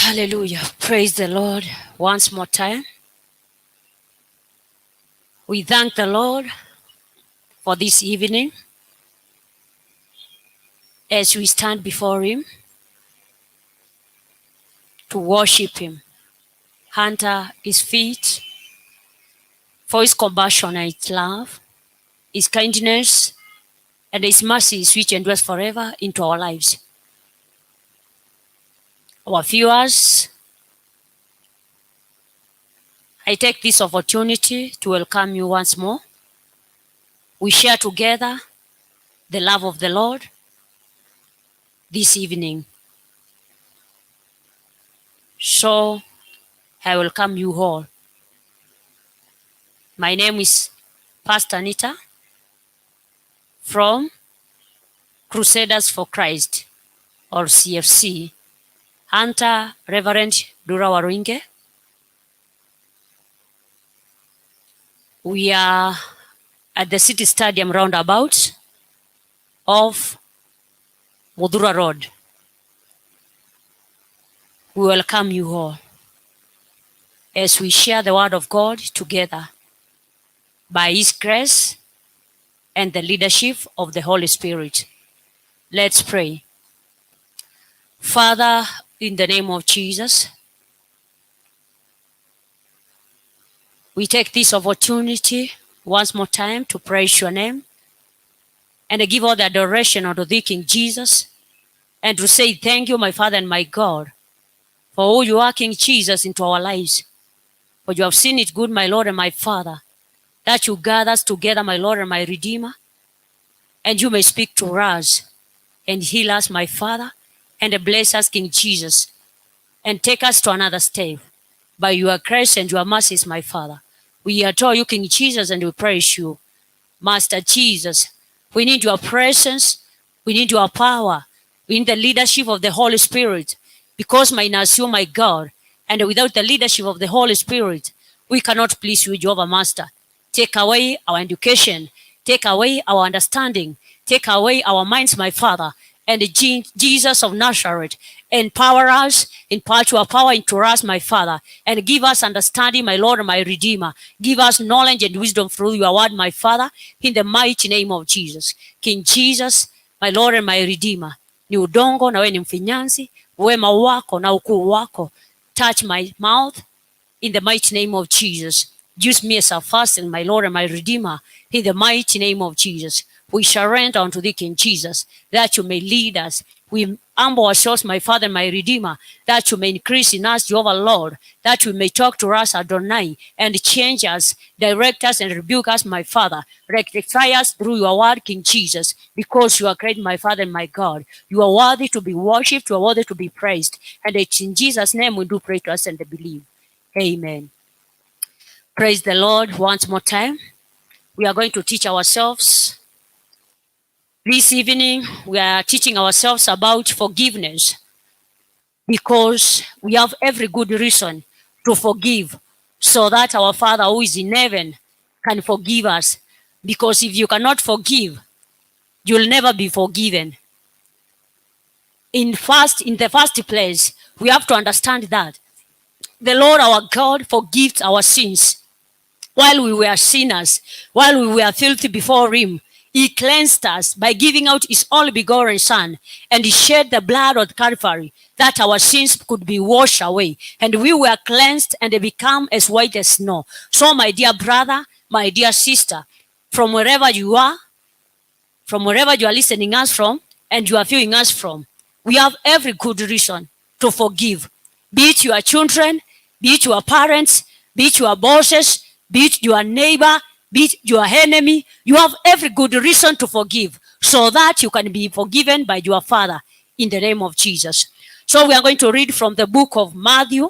Hallelujah. Praise the Lord once more time. We thank the Lord for this evening as we stand before Him to worship Him, under His feet for His compassion and His love, His kindness, and His mercies which endures forever into our lives. Our viewers, I take this opportunity to welcome you once more. We share together the love of the Lord this evening. So I welcome you all. My name is Pastor Anita from Crusaders for Christ or CFC, Hunter Reverend Dura Waruinge. We are at the City Stadium roundabout of Muthurwa Road. We welcome you all as we share the word of God together by His grace and the leadership of the Holy Spirit. Let's pray. Father, in the name of Jesus, we take this opportunity once more time to praise your name and give all the adoration unto thee, King Jesus, and to say thank you, my Father and my God, for who you are, King Jesus, into our lives. For you have seen it good, my Lord and my Father, that you gather us together, my Lord and my Redeemer, and you may speak to us and heal us, my Father, and bless us, King Jesus, and take us to another step by your grace and your mercies, my Father. We adore you, King Jesus, and we praise you, Master Jesus. We need your presence. We need your power. We need the leadership of the Holy Spirit, because minus you, my God, and without the leadership of the Holy Spirit, we cannot please you, Jehovah Master. Take away our education. Take away our understanding. Take away our minds, my Father. And Jesus of Nazareth, empower us, impart your power into us, my Father, and give us understanding, my Lord and my Redeemer. Give us knowledge and wisdom through your word, my Father, in the mighty name of Jesus. King Jesus, my Lord and my Redeemer, ni udongo na wewe ni mfinyanzi, wema wako na ukuu wako. Touch my mouth in the mighty name of Jesus. Use me as a vessel, my Lord and my Redeemer, in the mighty name of Jesus. We surrender unto thee, King Jesus, that you may lead us. We humble ourselves, my Father and my Redeemer, that you may increase in us, Jehovah Lord, that you may talk to us, Adonai, and change us, direct us, and rebuke us, my Father. Rectify us through your word, King Jesus, because you are great, my Father and my God. You are worthy to be worshipped, you are worthy to be praised. And it's in Jesus' name we do pray to us and believe. Amen. Praise the Lord once more time. We are going to teach ourselves. This evening, we are teaching ourselves about forgiveness, because we have every good reason to forgive so that our Father who is in heaven can forgive us. Because if you cannot forgive, you'll never be forgiven. In the first place, we have to understand that the Lord our God forgives our sins. While we were sinners, while we were filthy before him, he cleansed us by giving out his only begotten Son, and he shed the blood on Calvary that our sins could be washed away. And we were cleansed and become as white as snow. So, my dear brother, my dear sister, from wherever you are, from wherever you are listening us from, and you are viewing us from, we have every good reason to forgive. Be it your children, be it your parents, be it your bosses, be it your neighbor, be it your enemy, you have every good reason to forgive so that you can be forgiven by your Father in the name of Jesus. So we are going to read from the book of Matthew.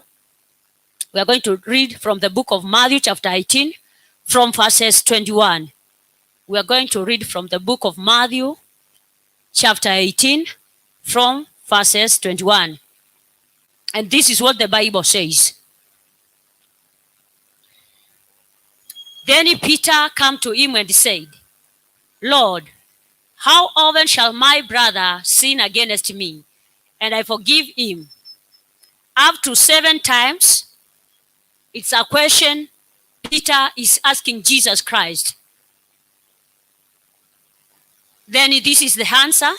We are going to read from the book of Matthew chapter 18 from verses 21. We are going to read from the book of Matthew chapter 18 from verses 21. And this is what the Bible says. Then Peter came to him and said, Lord, how often shall my brother sin against me, and I forgive him? Up to seven times? It's a question Peter is asking Jesus Christ. Then this is the answer.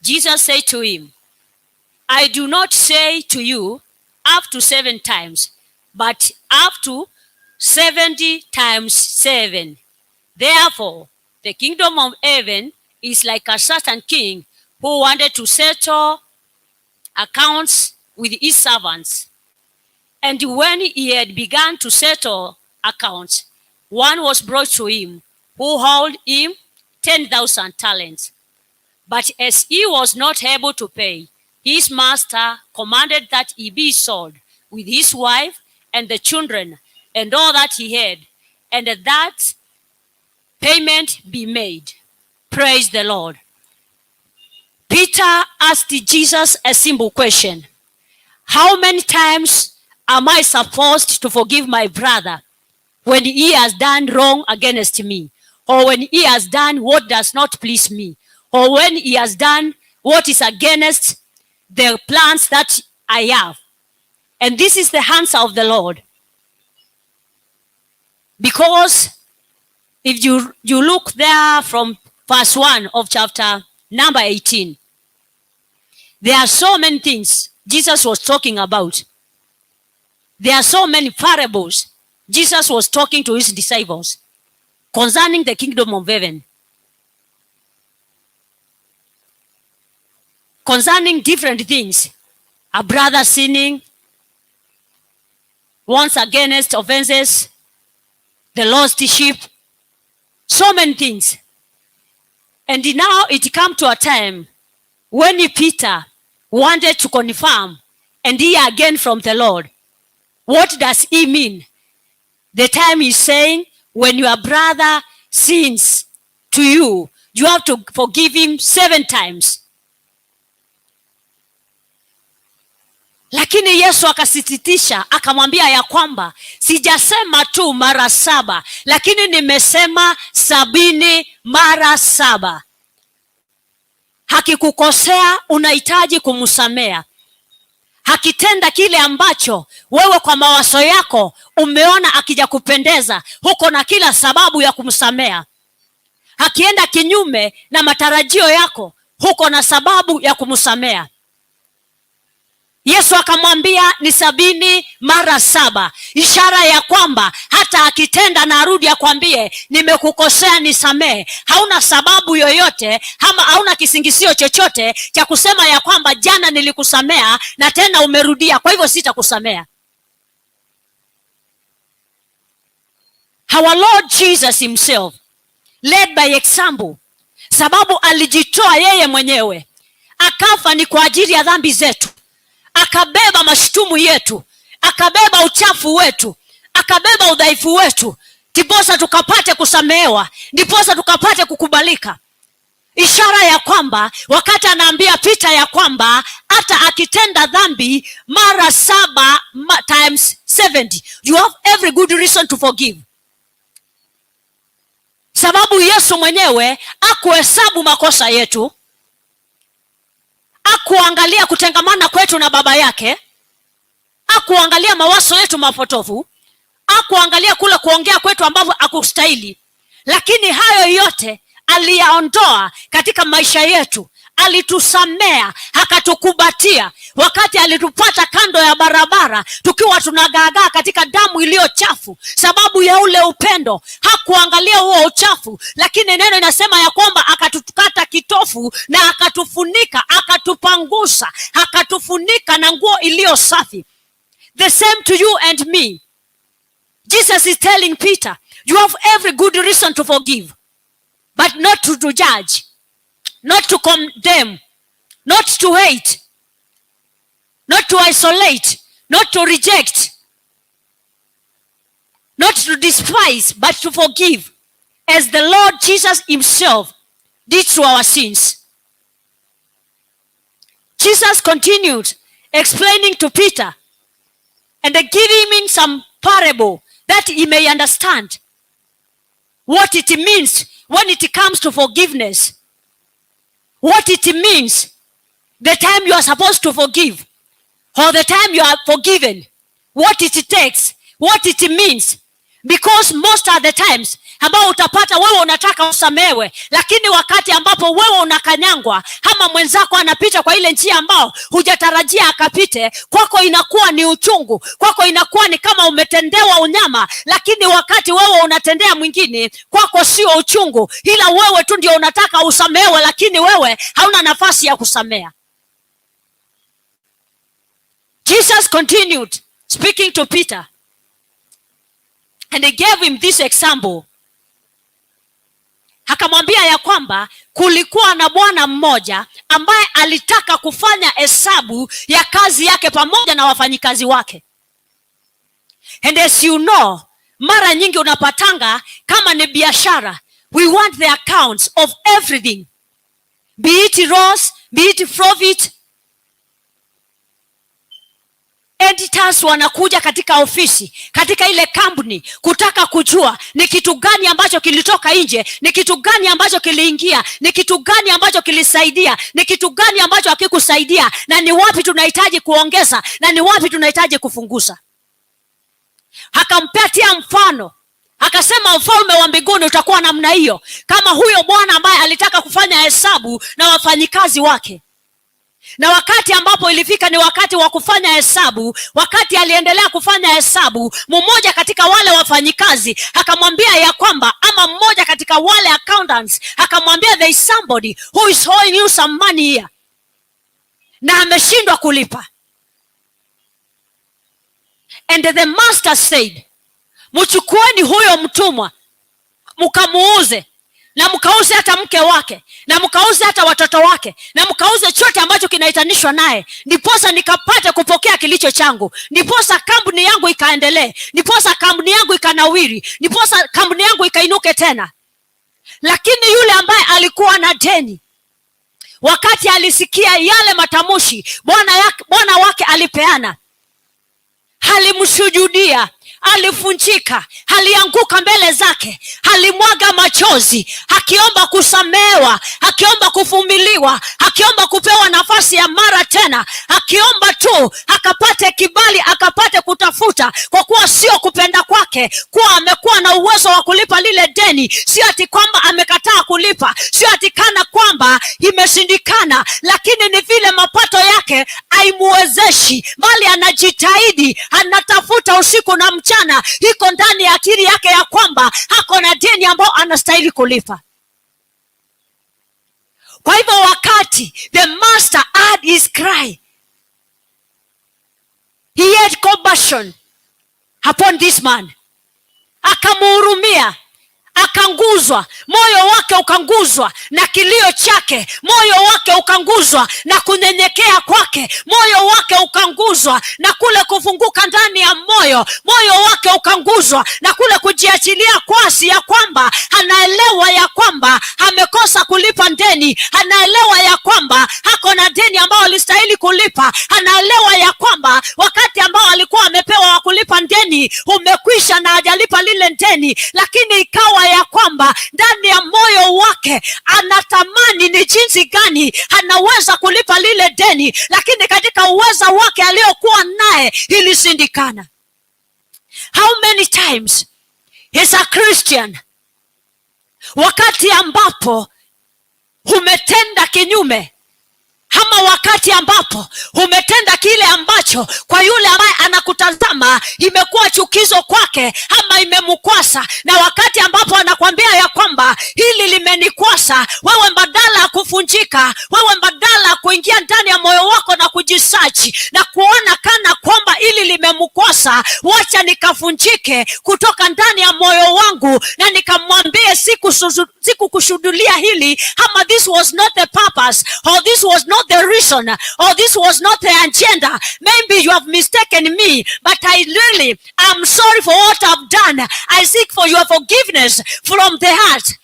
Jesus said to him, "I do not say to you up to seven times, but up to 70 times seven. Therefore, the kingdom of heaven is like a certain king who wanted to settle accounts with his servants. And when he had begun to settle accounts, one was brought to him who owed him 10,000 talents. But as he was not able to pay, his master commanded that he be sold with his wife and the children and all that he had, and that payment be made." Praise the Lord. Peter asked Jesus a simple question. How many times am I supposed to forgive my brother when he has done wrong against me, or when he has done what does not please me, or when he has done what is against the plans that I have? And this is the answer of the Lord. Because if you look there from verse 1 of chapter number 18, there are so many things Jesus was talking about. There are so many parables Jesus was talking to his disciples concerning the kingdom of heaven, concerning different things. A brother sinning, once against offenses, the lost sheep, so many things. And now it come to a time when Peter wanted to confirm and hear again from the Lord. What does he mean? The time he's saying, when your brother sins to you, you have to forgive him seven times. Lakini Yesu akasisitisha akamwambia ya kwamba sijasema tu mara saba, lakini nimesema 70 mara saba. Hakikukosea, unahitaji kumsamea. Hakitenda kile ambacho wewe kwa mawazo yako umeona akija kupendeza, huko na kila sababu ya kumsamea. Hakienda kinyume na matarajio yako, huko na sababu ya kumsamea. Yesu akamwambia ni 70 mara saba, ishara ya kwamba hata akitenda na arudi akwambie nimekukosea, nisamee, hauna sababu yoyote ama hauna kisingizio chochote cha kusema ya kwamba jana nilikusamea na tena umerudia, kwa hivyo sitakusamea. Our Lord Jesus himself led by example, sababu alijitoa yeye mwenyewe akafa ni kwa ajili ya dhambi zetu, akabeba mashutumu yetu, akabeba uchafu wetu, akabeba udhaifu wetu, ndiposa tukapate kusamehewa, ndiposa tukapate kukubalika. Ishara ya kwamba wakati anaambia Peter ya kwamba hata akitenda dhambi mara saba times 70, you have every good reason to forgive. Sababu Yesu mwenyewe hakuhesabu makosa yetu, hakuangalia kutengamana kwetu na baba yake, hakuangalia mawazo yetu mapotofu, hakuangalia kule kuongea kwetu ambavyo hakustahili, lakini hayo yote aliyaondoa katika maisha yetu. Alitusamea, akatukubatia. Wakati alitupata kando ya barabara tukiwa tunagaagaa katika damu iliyo chafu, sababu ya ule upendo, hakuangalia huo uchafu, lakini neno inasema ya kwamba akatukata kitofu na akatufunika, akatupangusa, akatufunika na nguo iliyo safi. The same to you and me. Jesus is telling Peter, you have every good reason to forgive, but not to judge, not to condemn, not to hate, not to isolate, not to reject, not to despise, but to forgive, as the Lord Jesus himself did to our sins. Jesus continued explaining to Peter and giving him some parable that he may understand what it means when it comes to forgiveness, what it means the time you are supposed to forgive, All the time you are forgiven, what it takes, what it means. Because most of the times ambao utapata wewe unataka usamewe, lakini wakati ambapo wewe unakanyangwa ama mwenzako anapita kwa ile njia ambao hujatarajia akapite, kwako inakuwa ni uchungu, kwako inakuwa ni kama umetendewa unyama. Lakini wakati wewe unatendea mwingine, kwako sio uchungu, ila wewe tu ndio unataka usamewe, lakini wewe hauna nafasi ya kusamea. Jesus continued speaking to Peter, and he gave him this example. Akamwambia ya kwamba kulikuwa na bwana mmoja ambaye alitaka kufanya hesabu ya kazi yake pamoja na wafanyikazi wake. And as you know, mara nyingi unapatanga kama ni biashara, we want the accounts of everything, be it loss, be it profit. Editors wanakuja katika ofisi, katika ile kampuni, kutaka kujua ni kitu gani ambacho kilitoka nje, ni kitu gani ambacho kiliingia, ni kitu gani ambacho kilisaidia, ni kitu gani ambacho hakikusaidia, na ni wapi tunahitaji kuongeza na ni wapi tunahitaji kupunguza. Akampatia mfano, akasema ufalme wa mbinguni utakuwa namna hiyo, kama huyo bwana ambaye alitaka kufanya hesabu na wafanyikazi wake. Na wakati ambapo ilifika ni wakati wa kufanya hesabu, wakati aliendelea kufanya hesabu, mmoja katika wale wafanyikazi akamwambia ya kwamba, ama mmoja katika wale accountants akamwambia, "There is somebody who is owing you some money here," na ameshindwa kulipa. And the master said, "Mchukueni huyo mtumwa mkamuuze, na mkauze hata mke wake, na mkauze hata watoto wake, na mkauze chote ambacho kinaitanishwa naye, ndiposa nikapate kupokea kilicho changu, ndiposa kampuni yangu ikaendelee, ndiposa kampuni yangu ikanawiri, ndiposa kampuni yangu ikainuke tena." Lakini yule ambaye alikuwa na deni, wakati alisikia yale matamushi bwana wake alipeana, alimshujudia, alivunjika, alianguka mbele zake, alimwaga machozi akiomba kusamewa, akiomba kuvumiliwa, akiomba kupewa nafasi ya mara tena, akiomba tu akapate kibali, akapate kutafuta, kwa kuwa sio kupenda kwake kuwa amekuwa na uwezo wa kulipa lile deni. Sio ati kwamba amekataa kulipa, sio ati kana kwamba imeshindikana, lakini ni vile mapato yake haimuwezeshi, bali anajitahidi, anatafuta usiku na mchana. Iko ndani ya akili yake ya kwamba ako na deni ambao anastahili kulipa. Kwa hivyo wakati the master heard his cry, he had compassion upon this man, akamuhurumia, akaguzwa, moyo wake ukaguzwa na kilio chake, moyo wake ukaguzwa na kunyenyekea kwake, moyo wake ukaguzwa na kule kufunguka ndani ya moyo, moyo wake ukaguzwa na kule kujiachilia kwasi ya kwamba anaelewa ya kwamba amekosa kulipa deni, anaelewa ya kwamba ako na deni ambao alistahili kulipa, anaelewa ya kwamba wakati ambao alikuwa amepewa wa kulipa deni umekwisha na hajalipa lile deni, lakini ikawa ya kwamba ndani ya moyo wake anatamani ni jinsi gani anaweza kulipa lile deni, lakini katika uweza wake aliyokuwa naye ilishindikana. How many times is a Christian, wakati ambapo umetenda kinyume ama wakati ambapo umetenda kile ambacho kwa yule ambaye anakutazama imekuwa chukizo kwake ama imemkwasa, na wakati ambapo anakwambia ya kwamba hili limenikwasa, wewe badala ya kuvunjika, wewe badala ya kuingia ndani ya moyo wako na kujisearch na kuona kana kwamba hili limemkwasa, wacha nikavunjike kutoka ndani ya moyo wangu na nikamwambie sikukushuhudia hili, ama this was not the purpose, or this was not the reason, or this was not the agenda. Maybe you have mistaken me, but I really am sorry for what I've done. I seek for your forgiveness from the heart.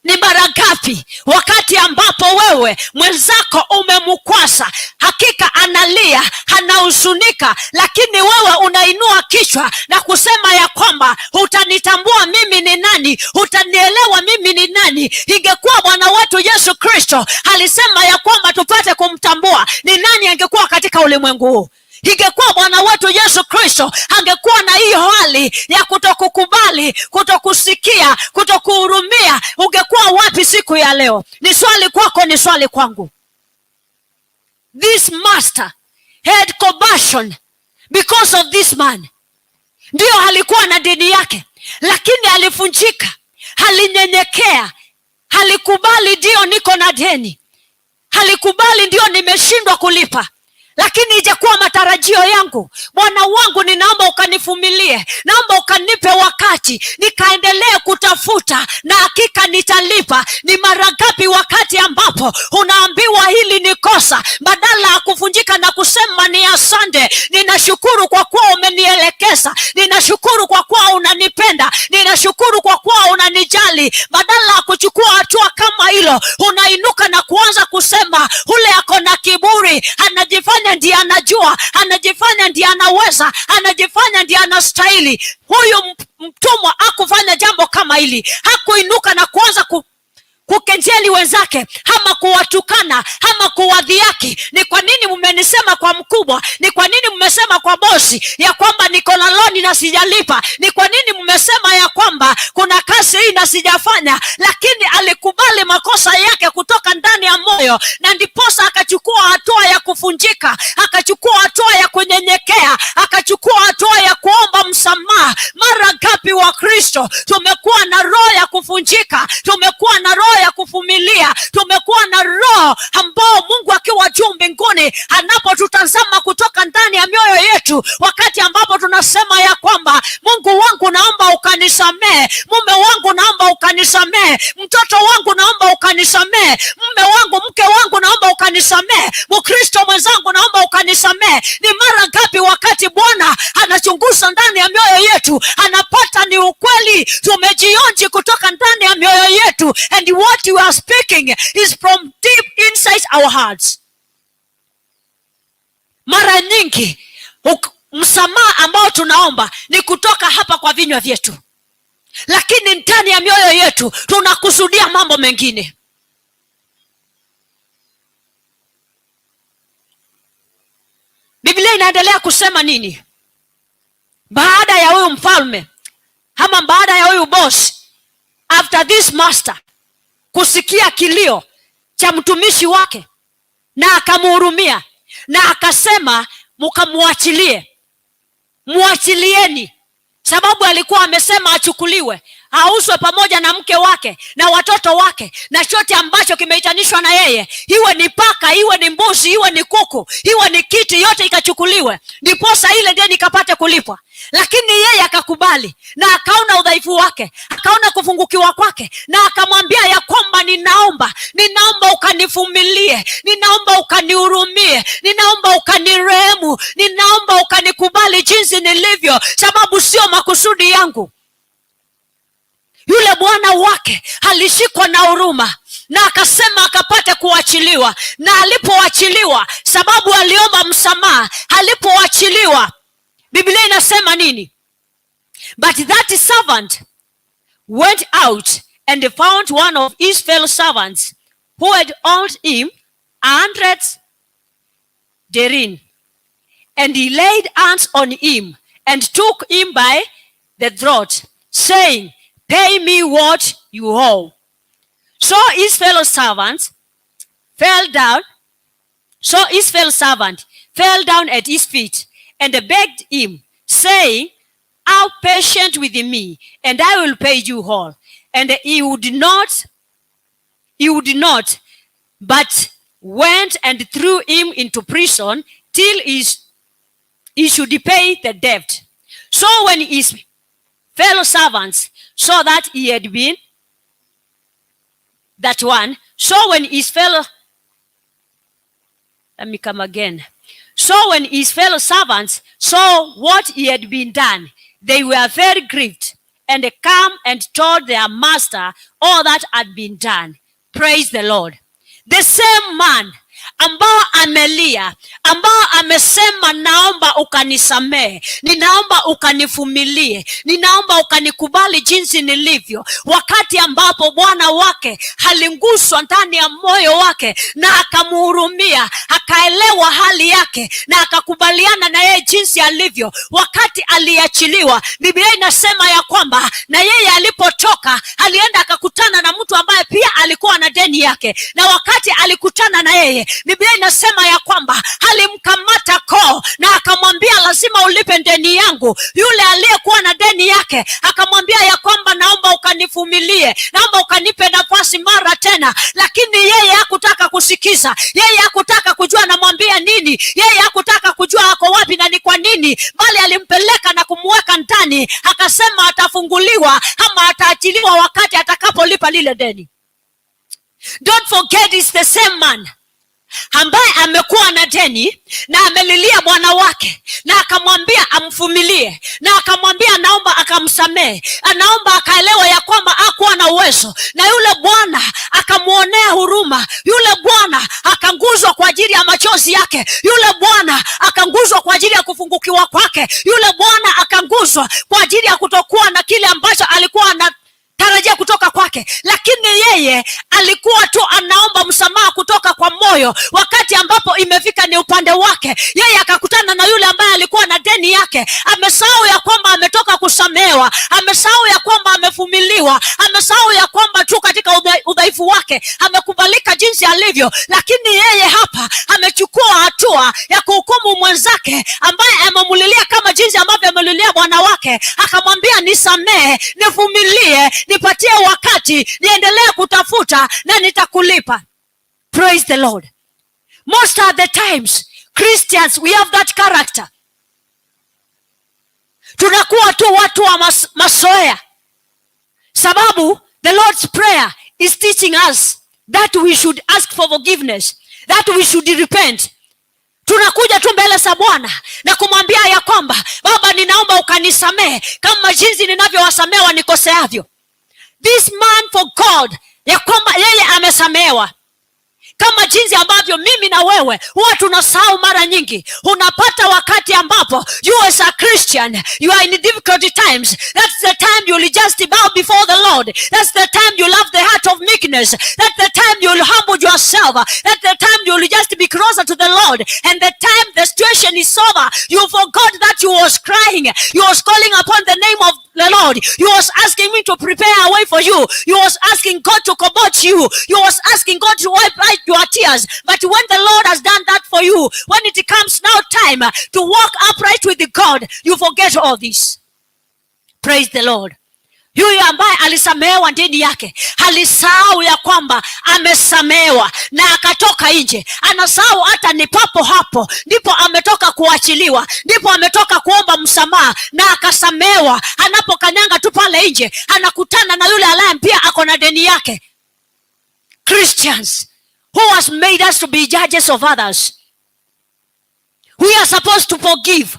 Ni mara ngapi wakati ambapo wewe mwenzako umemkwasa, hakika analia. Analia, anahuzunika, lakini wewe unainua kichwa na kusema ya kwamba hutanitambua mimi ni nani, hutanielewa mimi ni nani. Ingekuwa Bwana wetu Yesu Kristo alisema ya kwamba tupate kumtambua ni nani, angekuwa katika ulimwengu huu? Ingekuwa Bwana wetu Yesu Kristo angekuwa na hiyo hali ya kutokukubali, kutokusikia, kutokuhurumia, ungekuwa wapi siku ya leo? Ni swali kwako, ni swali kwangu. This master had compassion because of this man. Ndiyo, alikuwa na dini yake, lakini alivunjika, alinyenyekea, alikubali, ndio niko na deni, alikubali, ndio nimeshindwa kulipa, lakini ijakuwa matarajio yangu. Bwana wangu, ninaomba ukanivumilie, naomba ukanipe wakati nikaendelee kutafuta, na hakika nitalipa. Ni mara ngapi wakati ambapo unaambiwa hili ni kosa, badala ya kuvunjika na kusema ni asante, ninashukuru kwa kuwa umenielekeza, ninashukuru kwa kuwa unanipenda, ninashukuru kwa kuwa unanijali. Badala ya kuchukua hatua kama hilo, unainuka na kuanza kusema ule ako na kiburi, anajifanya ndiye anajua, anajifanya ndiye anaweza, anajifanya ndiye anastahili. Huyu mtumwa hakufanya jambo kama hili, hakuinuka na kuanza kukejeli wenzake ama kuwatukana ama kuwadhihaki. Ni kwa nini mmenisema kwa mkubwa? Ni kwa nini mmesema kwa bosi ya kwamba niko na loan na sijalipa? Ni kwa nini mmesema ya kwamba kuna kazi hii na sijafanya? Lakini alikubali makosa yake kutoka ndani ya moyo, na ndiposa akachukua hatua ya kuvunjika, akachukua hatua ya kunyenyekea, akachukua hatua ya kuomba msamaha. Mara ngapi Wakristo tumekuwa na roho ya kuvunjika, tumekuwa na roho ya kuvumilia, tumekuwa na roho ambao Mungu akiwa juu mbinguni anapotutazama kutoka ndani ya mioyo yetu, wakati ambapo tunasema ya kwamba Mungu wangu naomba ukanisamee, mume wangu naomba ukanisamee, mtoto wangu naomba ukanisamee, mume wangu, mke wangu naomba ukanisamee, Mkristo mwenzangu naomba ukanisamee. Ni mara ngapi wakati Bwana anachunguza ndani ya mioyo yetu, anapata ni ukweli tumejionji kutoka ndani ya mioyo yetu, and what you are speaking is from deep inside our hearts. Mara nyingi msamaha ambao tunaomba ni kutoka hapa kwa vinywa vyetu, lakini ndani ya mioyo yetu tunakusudia mambo mengine. Biblia inaendelea kusema nini? Baada ya huyu mfalme ama baada ya huyu boss, after this master kusikia kilio cha mtumishi wake na akamhurumia na akasema mkamwachilie, muachilieni, sababu alikuwa amesema achukuliwe auzwe pamoja na mke wake na watoto wake na chote ambacho kimeitanishwa na yeye, iwe ni paka, iwe ni mbuzi, iwe ni kuku, iwe ni kiti, yote ikachukuliwe, ndiposa ile deni ikapate kulipwa. Lakini yeye akakubali na akaona udhaifu wake, akaona kupungukiwa kwake, na akamwambia ya kwamba ninaomba, ninaomba ukanivumilie, ninaomba ukanihurumie, ninaomba ukanirehemu, ninaomba ukanikubali jinsi nilivyo, sababu sio makusudi yangu. Yule bwana wake alishikwa na huruma na akasema akapate kuachiliwa, na alipoachiliwa, sababu aliomba msamaha, alipoachiliwa, Biblia inasema nini? But that servant went out and found one of his fellow servants who had owed him 100 denarii. And he laid hands on him and took him by the throat, saying, "Pay me what you owe." So his fellow servants fell down. So his fellow servant fell down at his feet and begged him, saying, "Have patient with me, and I will pay you all." And he would not, but went and threw him into prison till he should pay the debt. So when his fellow servants saw that he had been that one, so when his fellow, let me come again. So when his fellow servants saw what he had been done, they were very grieved and they come and told their master all that had been done. Praise the Lord. The same man ambao amelia, ambao amesema, "Naomba ukanisamehe, ninaomba ukanivumilie, ninaomba ukanikubali jinsi nilivyo." Wakati ambapo bwana wake aliguswa ndani ya moyo wake na akamuhurumia, akaelewa hali yake na akakubaliana na yeye jinsi alivyo, wakati aliachiliwa, Biblia inasema ya kwamba na yeye alipotoka alienda akakutana na mtu ambaye pia alikuwa na deni yake, na wakati alikutana na yeye, Biblia inasema ya kwamba alimkamata koo na akamwambia, "Lazima ulipe deni yangu." Yule aliyekuwa na deni yake akamwambia ya kwamba, "Naomba ukanivumilie, naomba ukanipe nafasi mara tena," lakini yeye hakutaka kusikiza, yeye hakutaka kujua anamwambia nini, yeye hakutaka kujua ako wapi na ni kwa nini, bali alimpeleka na kumweka ndani, akasema atafunguliwa ama ataachiliwa wakati atakapolipa lile deni. Don't forget, it's the same man ambaye amekuwa na deni na amelilia bwana wake na akamwambia amvumilie na akamwambia anaomba akamsamehe, anaomba akaelewa ya kwamba hakuwa na uwezo, na yule bwana akamwonea huruma, yule bwana akaguswa kwa ajili ya machozi yake, yule bwana akaguswa kwa ajili ya kupungukiwa kwake, yule bwana akaguswa kwa ajili ya kutokuwa na kile ambacho alikuwa anatarajia kutoka kwake, lakini yeye alikuwa tu anaomba msamaha kutoka kwa moyo. Wakati ambapo imefika ni upande wake, yeye akakutana na yule ambaye alikuwa na deni yake. Amesahau ya kwamba ametoka kusamehewa, amesahau ya kwamba amevumiliwa, amesahau ya kwamba tu katika udhaifu wake amekubalika jinsi alivyo, lakini yeye hapa amechukua hatua ya kuhukumu mwenzake ambaye amemulilia kama jinsi ambavyo amemulilia bwana wake, akamwambia, "Nisamehe, nivumilie, nipatie wakati, niendelee kutafuta na nitakulipa." Praise the Lord. Most of the times, Christians, we have that character. Tunakuwa tu watu wa mazoea, sababu the Lord's Prayer is teaching us that we should ask for forgiveness, that we should repent. Tunakuja tu mbele za Bwana na kumwambia ya kwamba, "Baba, ninaomba ukanisamehe kama jinsi ninavyowasamehe wanikoseavyo." This man forgot ya kwamba yeye amesamehewa, kama jinsi ambavyo mimi na wewe huwa tunasahau mara nyingi. Unapata wakati ambapo you as a Christian, you are in difficult times, that's the time you'll just bow before the Lord, that's the time you'll have the heart of meekness, that's the time you'll humble yourself, that's the time you'll just be closer to the Lord. And the time the situation is over, you forgot that you was crying, you was calling upon the name of the Lord, you was asking me to prepare a way for you, you was asking God to comfort you, you was asking God to wipe out your tears. But when the Lord has done that for you, when it comes now time to walk upright with God, you forget all this. Praise the Lord. Huyu ambaye alisamehewa deni yake alisahau ya kwamba amesamehewa na akatoka nje. Anasahau hata ni papo hapo ndipo ametoka kuachiliwa, ndipo ametoka kuomba msamaha na akasamehewa. Anapokanyanga tu pale nje, anakutana na yule ambaye pia ako na deni yake. Christians, who has made us to be judges of others? We are supposed to forgive.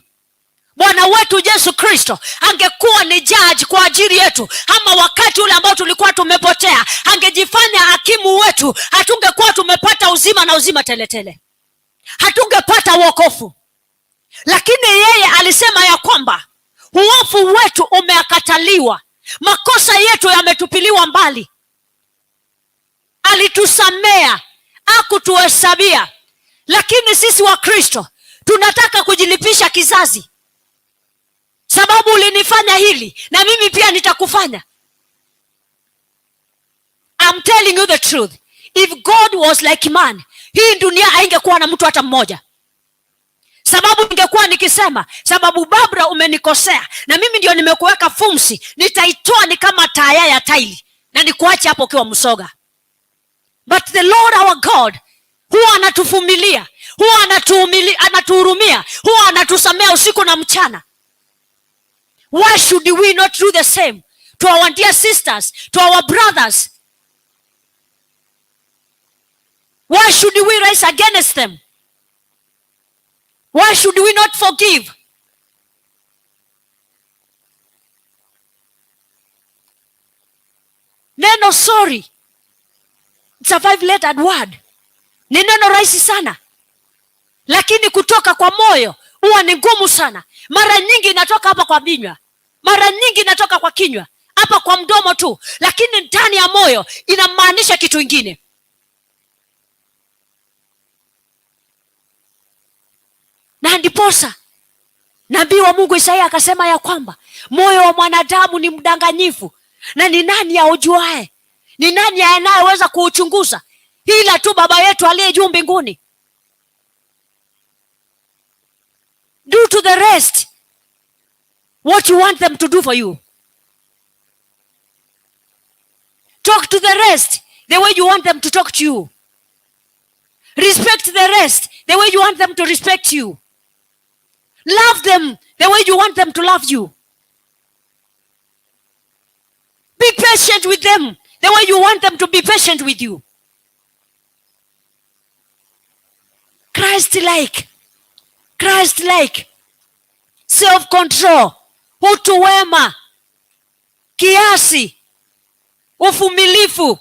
Bwana wetu Yesu Kristo angekuwa ni judge kwa ajili yetu, ama wakati ule ambao tulikuwa tumepotea angejifanya hakimu wetu, hatungekuwa tumepata uzima na uzima teletele, hatungepata wokovu. Lakini yeye alisema ya kwamba uovu wetu umekataliwa, makosa yetu yametupiliwa mbali. Alitusamea, akutuhesabia. Lakini sisi Wakristo tunataka kujilipisha kisasi, sababu ulinifanya hili na mimi pia nitakufanya. I'm telling you the truth, if God was like man, hii dunia haingekuwa na mtu hata mmoja, sababu ningekuwa nikisema, "Sababu Babra umenikosea na mimi ndio nimekuweka pumzi, nitaitoa ni kama taya ya tairi na nikuache hapo ukiwa msoga." But the Lord our God huwa anatuvumilia, huwa anatuhurumia, huwa anatusamea usiku na mchana. Why should we not do the same to our dear sisters, to our brothers? Why should we rise against them? Why should we not forgive? Neno sorry, it's a five lettered word. Ni neno rahisi sana, lakini kutoka kwa moyo huwa ni ngumu sana. Mara nyingi inatoka hapa kwa vinywa, mara nyingi inatoka kwa kinywa, hapa kwa mdomo tu, lakini ndani ya moyo inamaanisha kitu ingine. Na ndiposa nabii wa Mungu Isaia akasema ya kwamba moyo wa mwanadamu ni mdanganyifu, na ni nani aujuae? Ni nani anayeweza kuuchunguza? Ila tu Baba yetu aliye juu mbinguni. Do to the rest what you want them to do for you. Talk to the rest the way you want them to talk to you. Respect the rest the way you want them to respect you. Love them the way you want them to love you. Be patient with them the way you want them to be patient with you. Christ-like, Christ-like, self-control, utu wema, kiasi, uvumilivu.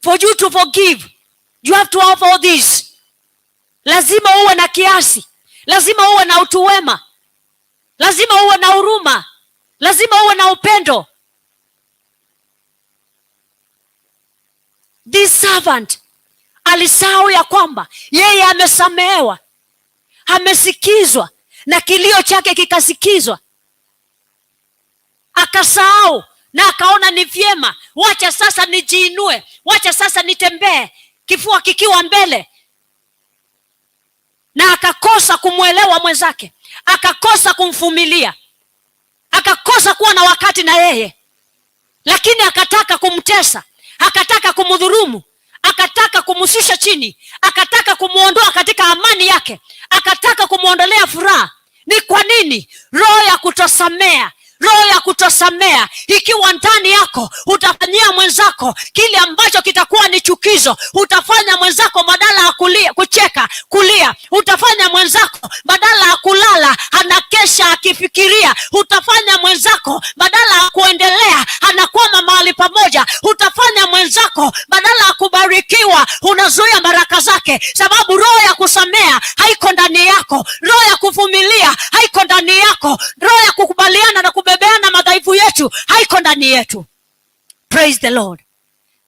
For you to forgive, you have to have all this. Lazima uwe na kiasi, lazima uwe na utu wema, lazima uwe na huruma, lazima uwe na upendo. This servant alisahau ya kwamba yeye amesamehewa, amesikizwa na kilio chake kikasikizwa. Akasahau na akaona ni vyema, wacha sasa nijiinue, wacha sasa nitembee kifua kikiwa mbele. Na akakosa kumwelewa mwenzake, akakosa kumvumilia, akakosa kuwa na wakati na yeye, lakini akataka kumtesa, akataka kumdhulumu, akataka kumshusha chini, akataka kumuondoa katika amani yake, akataka kumuondolea furaha. Ni kwa nini? Roho ya kutosamea, roho ya kutosamea ikiwa ndani yako, utafanyia mwenzako kile ambacho kitakuwa ni chukizo. Utafanya mwenzako badala ya kulia, kucheka, kulia. Utafanya mwenzako badala ya kulala anakesha akifikiria. Utafanya mwenzako badala ya kuendelea anakwama mahali pamoja. Utafanya mwenzako badala ya kubarikiwa unazuia baraka zake, sababu roho ya kusamea haiko ndani yako, roho ya kuvumilia haiko ndani yako, roho ya kukubaliana na kubebeana madhaifu yetu haiko ndani yetu. Praise the Lord.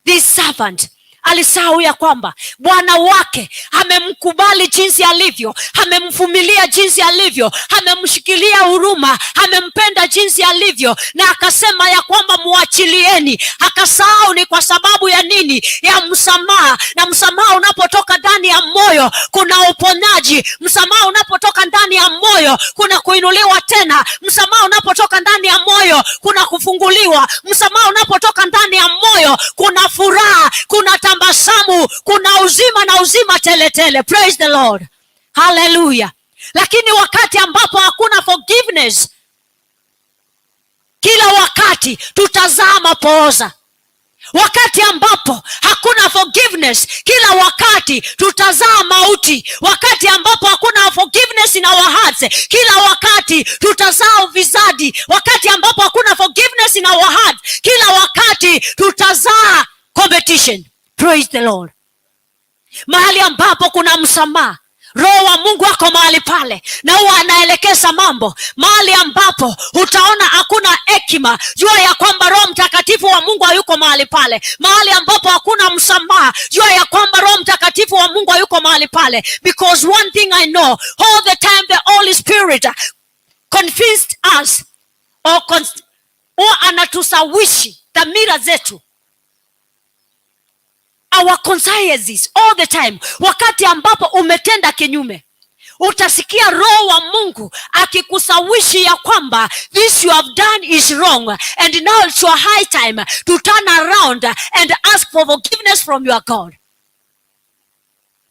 This servant alisahau ya kwamba bwana wake amemkubali jinsi alivyo, amemvumilia jinsi alivyo, amemshikilia huruma, amempenda jinsi alivyo, na akasema ya kwamba muachilieni. Akasahau ni kwa sababu ya nini? Ya msamaha. Na msamaha unapotoka ndani ya moyo kuna uponyaji. Msamaha unapotoka ndani ya moyo kuna kuinuliwa tena. Msamaha unapotoka ndani ya moyo kuna kufunguliwa. Msamaha unapotoka ndani ya moyo kuna furaha, kuna tabasamu, kuna uzima na uzima tele tele. Praise the Lord. Hallelujah. Lakini wakati ambapo hakuna forgiveness, kila wakati tutazaa mapooza. Wakati ambapo hakuna forgiveness, kila wakati tutazaa mauti. Wakati ambapo hakuna forgiveness in our hearts, kila wakati tutazaa ufisadi. Wakati ambapo hakuna forgiveness in our hearts, kila wakati tutazaa competition. Praise the Lord. Mahali ambapo kuna msamaha, Roho wa Mungu ako mahali pale na huwa anaelekeza mambo. Mahali ambapo utaona hakuna hekima, jua ya kwamba Roho Mtakatifu wa Mungu hayuko mahali pale. Mahali ambapo hakuna msamaha, jua ya kwamba Roho Mtakatifu wa Mungu hayuko mahali pale. Because one thing I know, all the time the Holy Spirit convinced us or anatusawishi dhamira zetu, our consciences all the time. Wakati ambapo umetenda kinyume, utasikia Roho wa Mungu akikushawishi ya kwamba this you have done is wrong and now it's your high time to turn around and ask for forgiveness from your God.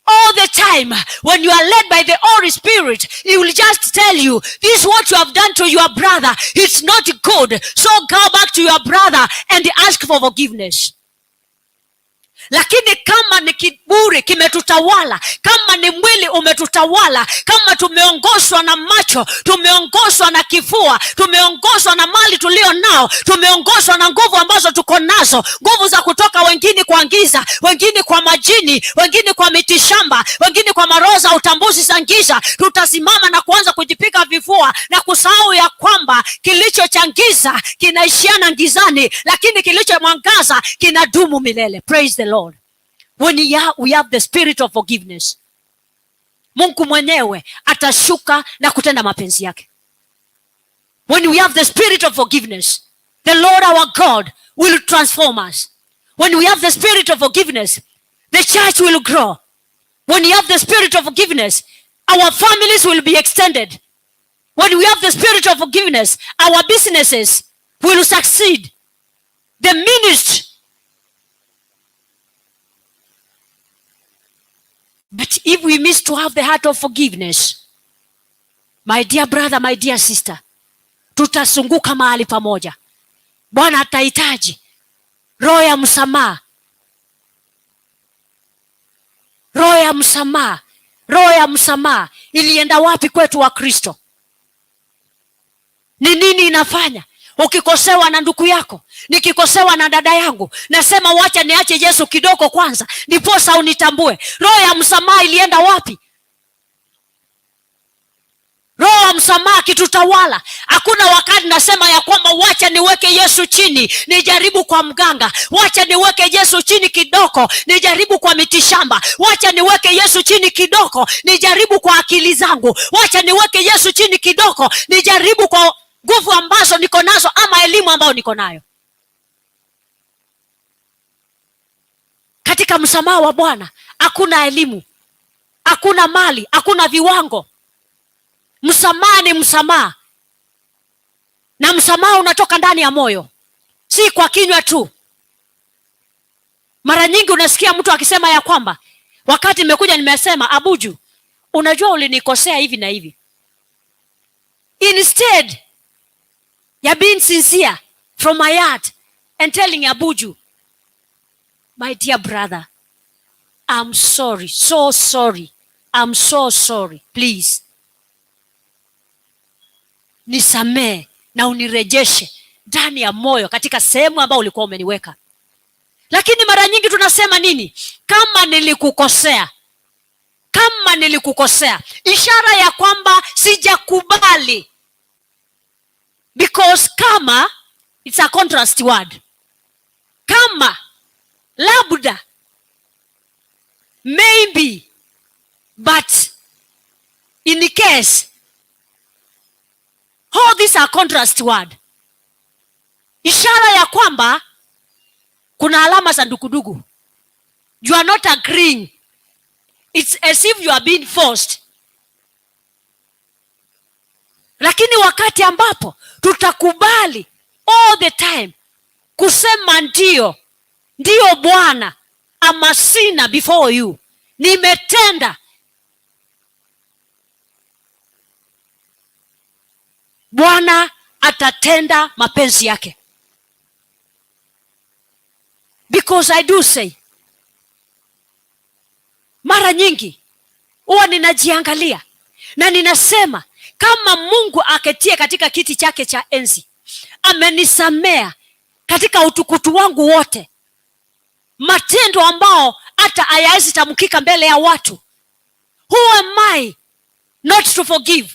All the time when you are led by the Holy Spirit, he will just tell you this, what you have done to your brother, it's not good, so go back to your brother and ask for forgiveness. Lakini kama ni kiburi kimetutawala, kama ni mwili umetutawala, kama tumeongozwa na macho, tumeongozwa na kifua, tumeongozwa na mali tulio nao, tumeongozwa na nguvu ambazo tuko nazo, nguvu za kutoka wengine kwa giza, wengine kwa majini, wengine kwa mitishamba, wengine kwa maroho za utambuzi za giza, tutasimama na kuanza kujipiga vifua na kusahau ya kwamba kilicho cha giza kinaishiana gizani, lakini kilicho mwangaza kinadumu milele. Praise the Lord. When we have the spirit of forgiveness, Mungu mwenyewe atashuka na kutenda mapenzi yake. When we have the spirit of forgiveness, the Lord our God will transform us. When we have the spirit of forgiveness, the church will grow. When we have the spirit of forgiveness, our families will be extended. When we have the spirit of forgiveness, our businesses will succeed. The ministry. But if we miss to have the heart of forgiveness, my dear brother, my dear sister, tutazunguka mahali pamoja. Bwana atahitaji roho ya msamaha, roho ya msamaha, roho ya msamaha ilienda wapi kwetu wa Kristo? Ni nini inafanya ukikosewa na ndugu yako, nikikosewa na dada yangu, nasema wacha niache Yesu kidogo kwanza, ndiposa unitambue. Roho ya msamaha ilienda wapi? Roho wa msamaha akitutawala, hakuna wakati nasema ya kwamba wacha niweke Yesu chini nijaribu kwa mganga, wacha niweke Yesu chini kidogo nijaribu kwa mitishamba, wacha niweke Yesu chini kidogo nijaribu kwa akili zangu, wacha niweke Yesu chini kidogo nijaribu kwa nguvu ambazo niko nazo ama elimu ambayo niko nayo. Katika msamaha wa Bwana hakuna elimu, hakuna mali, hakuna viwango. Msamaha ni msamaha, na msamaha unatoka ndani ya moyo, si kwa kinywa tu. Mara nyingi unasikia mtu akisema ya kwamba wakati nimekuja nimesema, Abuju, unajua ulinikosea hivi na hivi. Instead ya being sincere from my heart and telling Abuju, my dear brother, I'm sorry, so sorry, I'm so sorry, please nisamee na unirejeshe ndani ya moyo katika sehemu ambayo ulikuwa umeniweka. Lakini mara nyingi tunasema nini? Kama nilikukosea, kama nilikukosea, ishara ya kwamba sijakubali. Because kama, it's a contrast word. Kama, labda, maybe, but in case, all these are contrast word. Ishara ya kwamba kuna alama za ndukudugu. You are not agreeing. It's as if you are being forced. Lakini wakati ambapo tutakubali all the time kusema ndio, ndio Bwana, I'm a sinner before you, nimetenda, Bwana atatenda mapenzi yake. Because I do say, mara nyingi huwa ninajiangalia na ninasema kama Mungu aketie katika kiti chake cha enzi amenisamea katika utukutu wangu wote, matendo ambao hata hayawezi tamkika mbele ya watu, who am I not to forgive?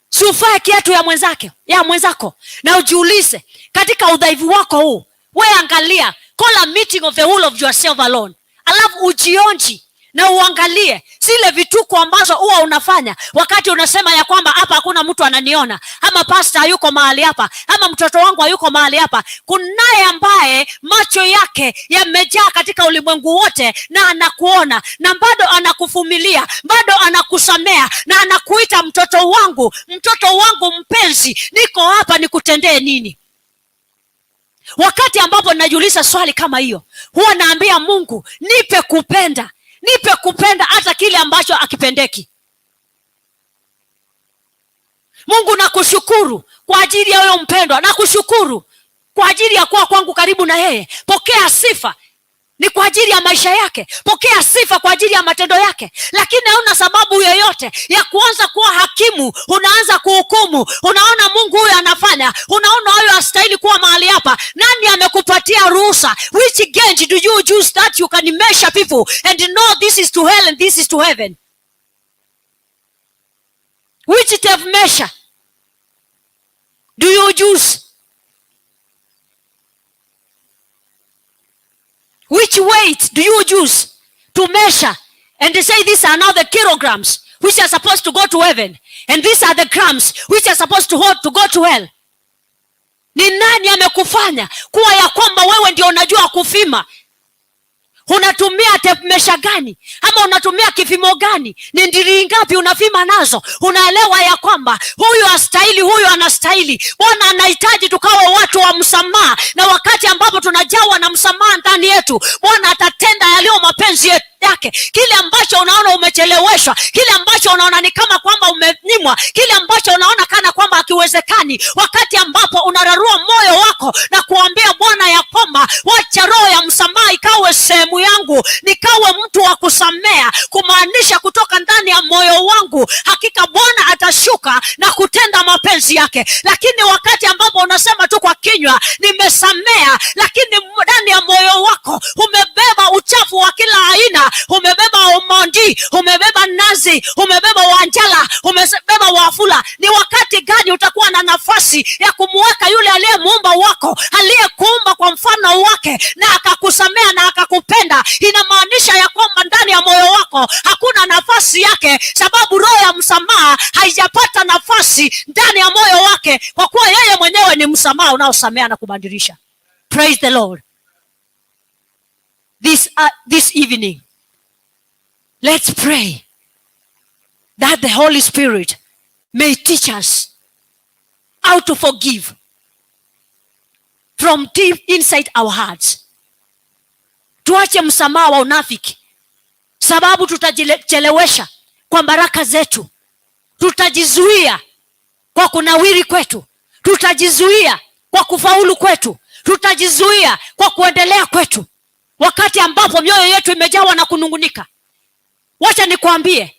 Si ufae kiatu ya mwenzake, ya mwenzako, na ujiulize katika udhaifu wako huu, we angalia, call a meeting of the whole of yourself alone, alafu ujionji na uangalie zile vituko ambazo huwa unafanya wakati unasema ya kwamba hapa hakuna mtu ananiona, ama pastor hayuko mahali hapa, ama mtoto wangu hayuko mahali hapa. Kunaye ambaye macho yake yamejaa katika ulimwengu wote na anakuona na bado anakuvumilia, bado anakusamea na anakuita mtoto wangu, mtoto wangu mpenzi, niko hapa nikutendee nini? Wakati ambapo najiuliza swali kama hiyo, huwa naambia Mungu, nipe kupenda, nipe kupenda hata kile ambacho hakipendeki. Mungu, nakushukuru kwa ajili ya huyo mpendwa, nakushukuru Kwa ajili ya kuwa kwangu karibu na yeye. Pokea sifa ni kwa ajili ya maisha yake. Pokea sifa kwa ajili ya matendo yake. Lakini hauna sababu yoyote ya kuanza kuwa hakimu. Unaanza kuhukumu, unaona Mungu huyu anafanya, unaona huyu hastahili kuwa mahali hapa. Nani amekupatia ruhusa? Which gauge do you use that you can measure people and know this is to hell and this is to heaven? Which tape measure do you use? Which weight do you use to measure and they say these are now the kilograms which are supposed to go to heaven and these are the grams which are supposed to hold to go to hell? Ni nani amekufanya kuwa ya kwamba wewe ndio unajua kupima? Unatumia tape measure gani ama unatumia kipimo gani? Ni ndiri ngapi unapima nazo? Unaelewa ya kwamba huyu astahili, huyu anastahili. Bwana anahitaji tukawe watu wa msamaha, na wakati ambapo tunajawa na msamaha ndani yetu, Bwana atatenda yaliyo mapenzi yake. Kile ambacho unaona umecheleweshwa, kile ambacho unaona ni kama kwamba umenyimwa, kile ambacho unaona kana kwamba hakiwezekani, wakati ambapo unararua moyo wako na kuambia Bwana ya kwamba wacha roho ya msamaha ikawe sehemu yangu, nikawe mtu wa kusamea, kumaanisha kutoka ndani ya moyo wangu, hakika Bwana atashuka na kutenda mapenzi yake. Lakini wakati ambapo unasema tu kwa kinywa nimesamea, lakini ndani ya moyo wako umebeba uchafu wa kila aina, umebeba Omondi, umebeba Nazi, umebeba Wanjala, umebeba Wafula, ni wakati gani utakuwa na nafasi ya kumuweka yule aliye muumba wako, aliyekuumba kwa mfano wake na akakusamea na akakupenda? Inamaanisha ya kwamba ndani ya moyo wako hakuna nafasi yake, sababu roho ya msamaha haijapata nafasi ndani ya moyo wake, kwa kuwa yeye mwenyewe ni msamaha unaosamea na kubadilisha. Praise the Lord. This evening, let's pray that the Holy Spirit may teach us how to forgive from deep inside our hearts. Tuache msamaha wa unafiki, sababu tutajichelewesha kwa baraka zetu, tutajizuia kwa kunawiri kwetu, tutajizuia kwa kufaulu kwetu, tutajizuia kwa kuendelea kwetu, wakati ambapo mioyo yetu imejawa na kunungunika. Wacha nikwambie,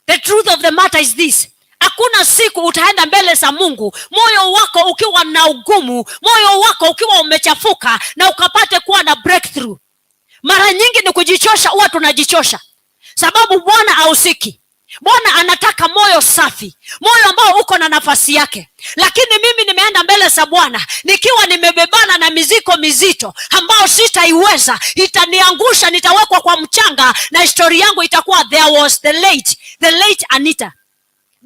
the truth of the matter is this: hakuna siku utaenda mbele za Mungu moyo wako ukiwa na ugumu, moyo wako ukiwa umechafuka na ukapate kuwa na breakthrough. Mara nyingi ni kujichosha, huwa tunajichosha sababu Bwana hausiki. Bwana anataka moyo safi, moyo ambao uko na nafasi yake. Lakini mimi nimeenda mbele za Bwana nikiwa nimebebana na mizigo mizito ambao sitaiweza, itaniangusha, nitawekwa kwa mchanga na historia yangu itakuwa there was the late Anita,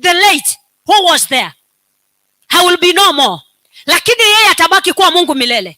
the late who was there. I will be no more, lakini yeye atabaki kuwa Mungu milele.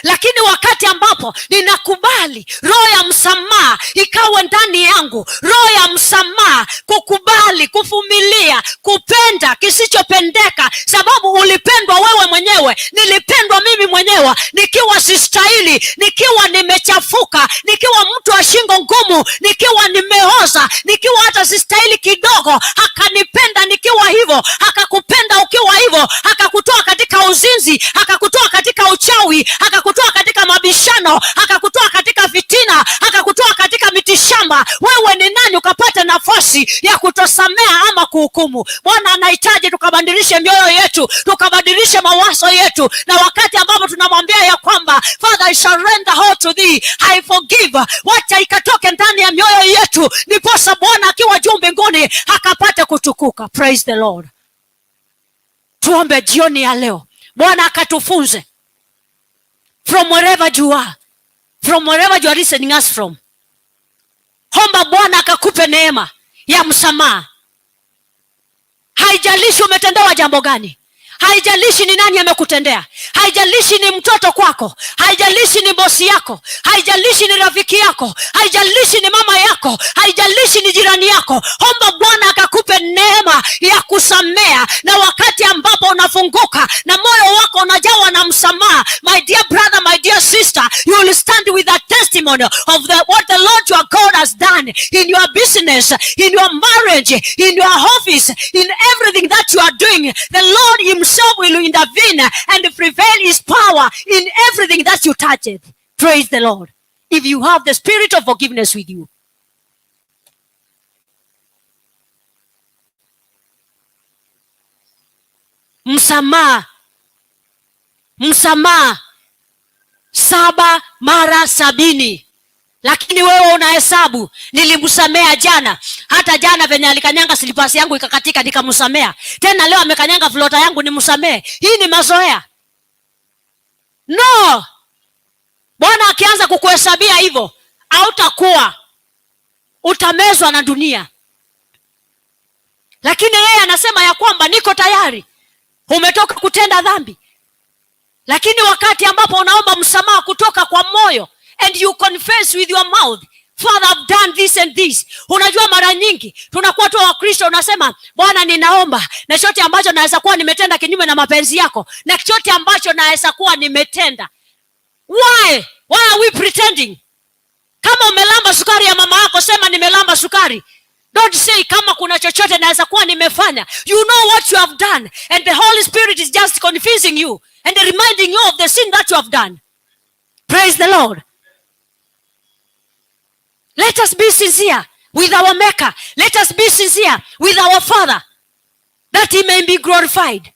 Lakini wakati ambapo ninakubali roho ya msamaha ikawe ndani yangu, roho ya msamaha, kukubali, kuvumilia, kupenda kisichopendeka, sababu ulipendwa wewe mwenyewe, nilipendwa mimi mwenyewe, nikiwa sistahili, nikiwa nimechafuka, nikiwa mtu wa shingo ngumu, nikiwa nimeoza, nikiwa hata sistahili kidogo, akanipenda nikiwa hivyo, akakupenda ukiwa hivyo, akakutoa katika uzinzi, akakutoa katika uchawi, akakutoa katika mabishano, akakutoa katika fitina, akakutoa katika mitishamba. Wewe ni nani ukapata nafasi ya kutosamea ama kuhukumu? Bwana anahitaji tukabadilishe mioyo yetu, tukabadilishe mawazo yetu, na wakati ambapo tunamwambia ya kwamba "Father, I surrender all to thee, I forgive", wacha ikatoke ndani ya mioyo yetu, ndiposa Bwana akiwa juu mbinguni akapate kutukuka. Praise the Lord. Tuombe jioni ya leo, Bwana akatufunze from wherever you are, from wherever you are listening us from. Omba Bwana akakupe neema ya msamaha. Haijalishi umetendewa jambo gani, haijalishi ni nani amekutendea, haijalishi ni mtoto kwako, haijalishi ni bosi yako, haijalishi ni rafiki yako, haijalishi ni mama yako, haijalishi ni jirani yako. Omba Bwana akakupe neema ya kusamea, na wakati ambapo unafunguka na moyo wako unajawa na msamaha, my dear brother, my dear sister, you will stand with a testimony of what the Lord your God has done in your business, in your marriage, in your office, in everything that you are doing. The Lord himself Himself will intervene and prevail His power in everything that you touch it. Praise the Lord. If you have the spirit of forgiveness with you. Msamaha, msamaha 7 mara 70. Lakini wewe unahesabu, nilimsamea jana, hata jana venye alikanyanga silipasi yangu ikakatika nikamsamea, tena leo amekanyanga flota yangu nimsamee. Hii ni mazoea. No, Bwana akianza kukuhesabia hivyo, hautakuwa, utamezwa na dunia. Lakini yeye anasema ya kwamba niko tayari. Umetoka kutenda dhambi, lakini wakati ambapo unaomba msamaha kutoka kwa moyo and you confess with your mouth, Father, I've done this and this. Unajua mara nyingi tunakuwa tu Wakristo, unasema Bwana ninaomba na chochote ambacho naweza kuwa nimetenda kinyume na mapenzi yako, na chochote ambacho naweza kuwa nimetenda. Why? Why are we pretending? Kama umelamba sukari ya mama yako, sema nimelamba sukari. Don't say kama kuna chochote naweza kuwa nimefanya. You know what you have done, and the Holy Spirit is just confusing you and reminding you of the sin that you have done. Praise the Lord. Let us be sincere with our Maker. Let us be sincere with our Father, that He may be glorified.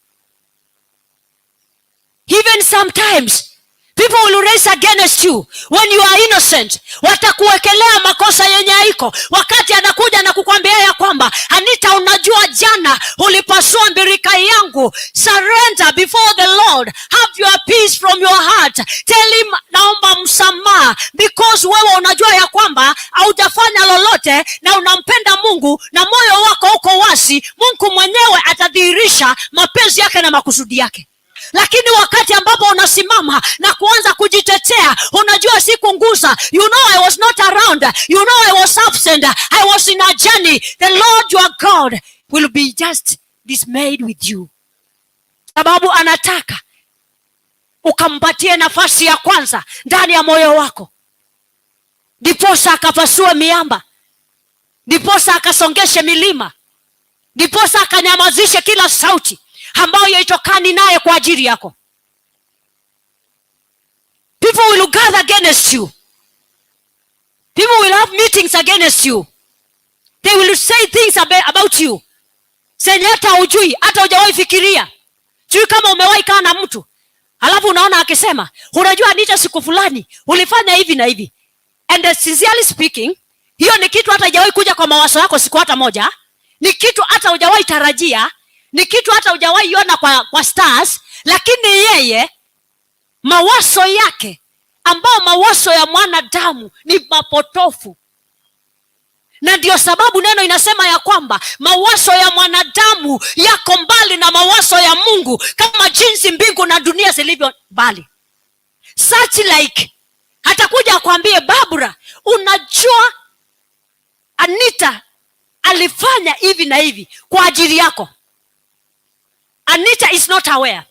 Even sometimes people will raise against you when you are innocent. Watakuwekelea makosa yenye haiko. Wakati anakuja na kukwambia ya kwamba Anita, unajua jana ulipasua mbirika yangu. Surrender before the Lord. Have your peace from your heart. Tell him naomba msamaha, because wewe unajua ya kwamba haujafanya lolote na unampenda Mungu na moyo wako uko wazi. Mungu mwenyewe atadhihirisha mapenzi yake na makusudi yake. Lakini wakati ambapo unasimama na kuanza kujitetea, unajua sikungusa, you know I was not around, you know I was absent, I was in a journey, the Lord your God will be just dismayed with you. Sababu anataka ukampatie nafasi ya kwanza ndani ya moyo wako, ndiposa akapasue miamba, ndiposa akasongeshe milima, ndiposa akanyamazishe kila sauti ambayo haitokani naye kwa ajili yako. People will gather against you. People will have meetings against you. They will say things about you zenye hata hujui, hata hujawahi fikiria. Sijui kama umewahi kaa na mtu alafu unaona akisema, unajua Anita, siku fulani ulifanya hivi na hivi. And sincerely speaking, hiyo ni kitu hata hujawahi kuja kwa mawazo yako siku hata moja. Ni kitu hata hujawahi tarajia, ni kitu hata hujawahi ona kwa stars, lakini yeye mawazo yake, ambao mawazo ya mwanadamu ni mapotofu. Na ndio sababu neno inasema ya kwamba mawazo ya mwanadamu yako mbali na mawazo ya Mungu, kama jinsi mbingu na dunia zilivyo mbali. Such like atakuja akwambie, Barbara, unajua Anita alifanya hivi na hivi kwa ajili yako. Anita is not aware.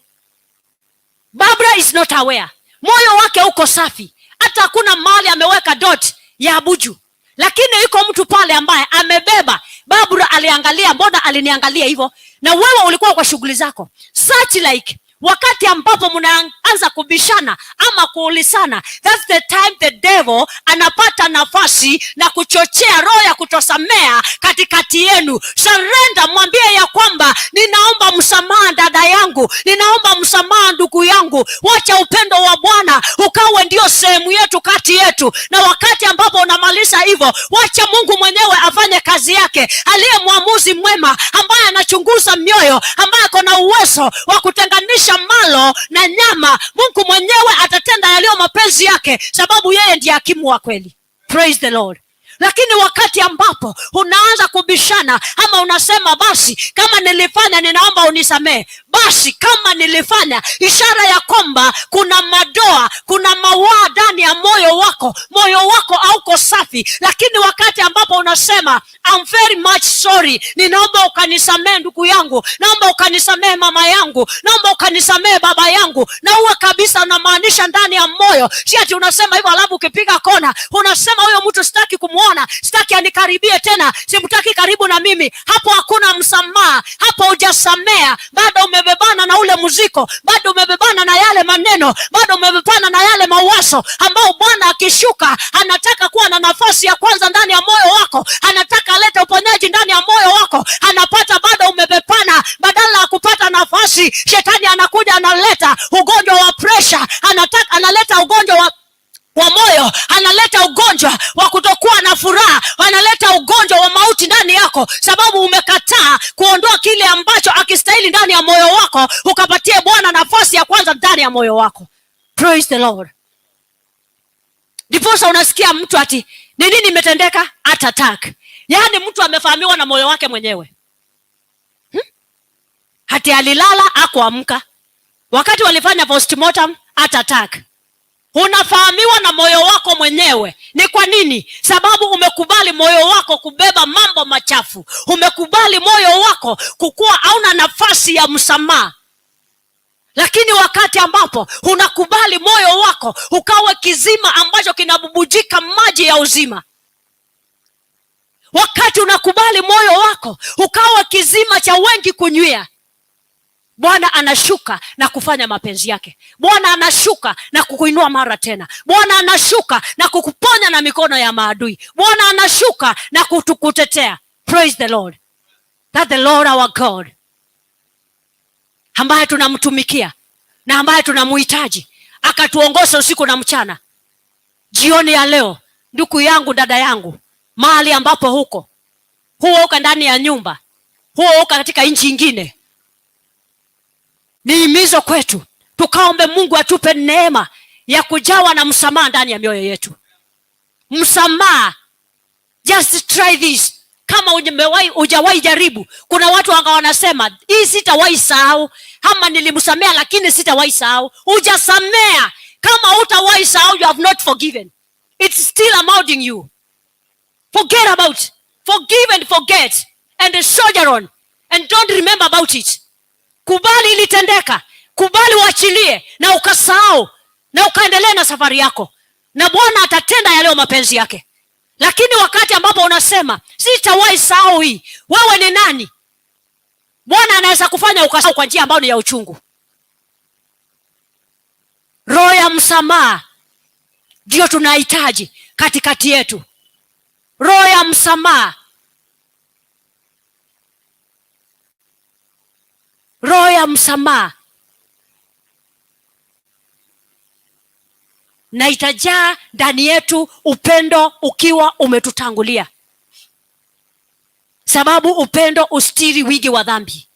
Barbara is not aware. Moyo wake uko safi, hata hakuna mahali ameweka dot ya abuju, lakini yuko mtu pale ambaye amebeba. Barbara aliangalia, mbona aliniangalia hivyo? Na wewe ulikuwa kwa shughuli zako. Such like wakati ambapo mnaanza kubishana ama kuulizana, that's the time the devil anapata nafasi na kuchochea roho ya kutosamea katikati yenu. Surrender, mwambie ya kwamba ninaomba msamaha dada yangu, ninaomba msamaha ndugu yangu. Wacha upendo wa Bwana ukawe ndio sehemu yetu kati yetu. Na wakati ambapo unamaliza hivyo, wacha Mungu mwenyewe afanye kazi yake, aliye mwamuzi mwema, ambaye anachunguza mioyo, ambaye ako na uwezo wa kutenganisha malo na nyama. Mungu mwenyewe atatenda yaliyo mapenzi yake, sababu yeye ndiye hakimu wa kweli. Praise the Lord. Lakini wakati ambapo unaanza kubishana ama unasema basi kama nilifanya ninaomba unisamee, basi kama nilifanya, ishara ya kwamba kuna madoa, kuna mawaa ndani ya moyo wako, moyo wako hauko safi. Lakini wakati ambapo unasema I'm very much sorry, ninaomba ukanisamee ndugu yangu, naomba ukanisamee mama yangu, naomba ukanisamee baba yangu, na uwe kabisa unamaanisha ndani ya moyo, si ati unasema hivyo alafu ukipiga kona unasema huyo mtu sitaki kumuona. Bwana, sitaki anikaribie tena, simtaki karibu na mimi. Hapo hakuna msamaha, hapo hujasamea, bado umebebana na ule mzigo, bado umebebana na yale maneno, bado umebebana na yale mawazo ambao Bwana akishuka anataka kuwa na nafasi ya kwanza ndani ya moyo wako, anataka alete uponyaji ndani ya moyo wako, anapata bado umebebana. Badala ya kupata nafasi, shetani anakuja analeta ugonjwa wa presha, anataka analeta ugonjwa wa moyo, analeta ugonjwa wa kutokuwa na furaha, analeta ugonjwa wa mauti ndani yako, sababu umekataa kuondoa kile ambacho akistahili ndani ya moyo wako, ukapatie Bwana nafasi ya kwanza ndani ya moyo wako. Praise the Lord. Ndiposa unasikia mtu ati ni nini imetendeka? Heart attack. Yaani mtu amefahamiwa na moyo wake mwenyewe, Hati alilala akuamka, wakati walifanya postmortem, heart attack. Unafahamiwa na moyo wako mwenyewe. Ni kwa nini? Sababu umekubali moyo wako kubeba mambo machafu, umekubali moyo wako kukuwa hauna nafasi ya msamaha. Lakini wakati ambapo unakubali moyo wako ukawe kizima ambacho kinabubujika maji ya uzima, wakati unakubali moyo wako ukawa kizima cha wengi kunywia, Bwana anashuka na kufanya mapenzi yake. Bwana anashuka na kukuinua mara tena. Bwana anashuka na kukuponya na mikono ya maadui. Bwana anashuka na kutukutetea. Praise the Lord. That the Lord our God ambaye tunamtumikia na ambaye tunamuhitaji akatuongoza usiku na mchana. Jioni ya leo, ndugu yangu, dada yangu, mahali ambapo huko huo uko ndani ya nyumba, huo uko katika nchi ingine, ni himizo kwetu tukaombe Mungu atupe neema ya kujawa na msamaha ndani ya mioyo yetu. Msamaha, just try this. Kama hujawahi jaribu, kuna watu wanga wanasema hii sitawahi sahau, ama nilimsamea lakini sitawahi sahau. Hujasamea. Kama hutawahi sahau, you have not forgiven. It's still amounting you. Forget about, forgive and forget and soldier on and don't remember about it. Kubali ilitendeka, kubali uachilie na ukasahau na ukaendelea na safari yako, na Bwana atatenda yaliyo mapenzi yake. Lakini wakati ambapo unasema sitawahi sahau hii, wewe ni nani? Bwana anaweza kufanya ukasahau kwa njia ambayo ni ya uchungu. Roho ya msamaha ndio tunahitaji katikati yetu, roho ya msamaha, roho ya msamaha, na itajaa ndani yetu upendo ukiwa umetutangulia, sababu upendo ustiri wingi wa dhambi.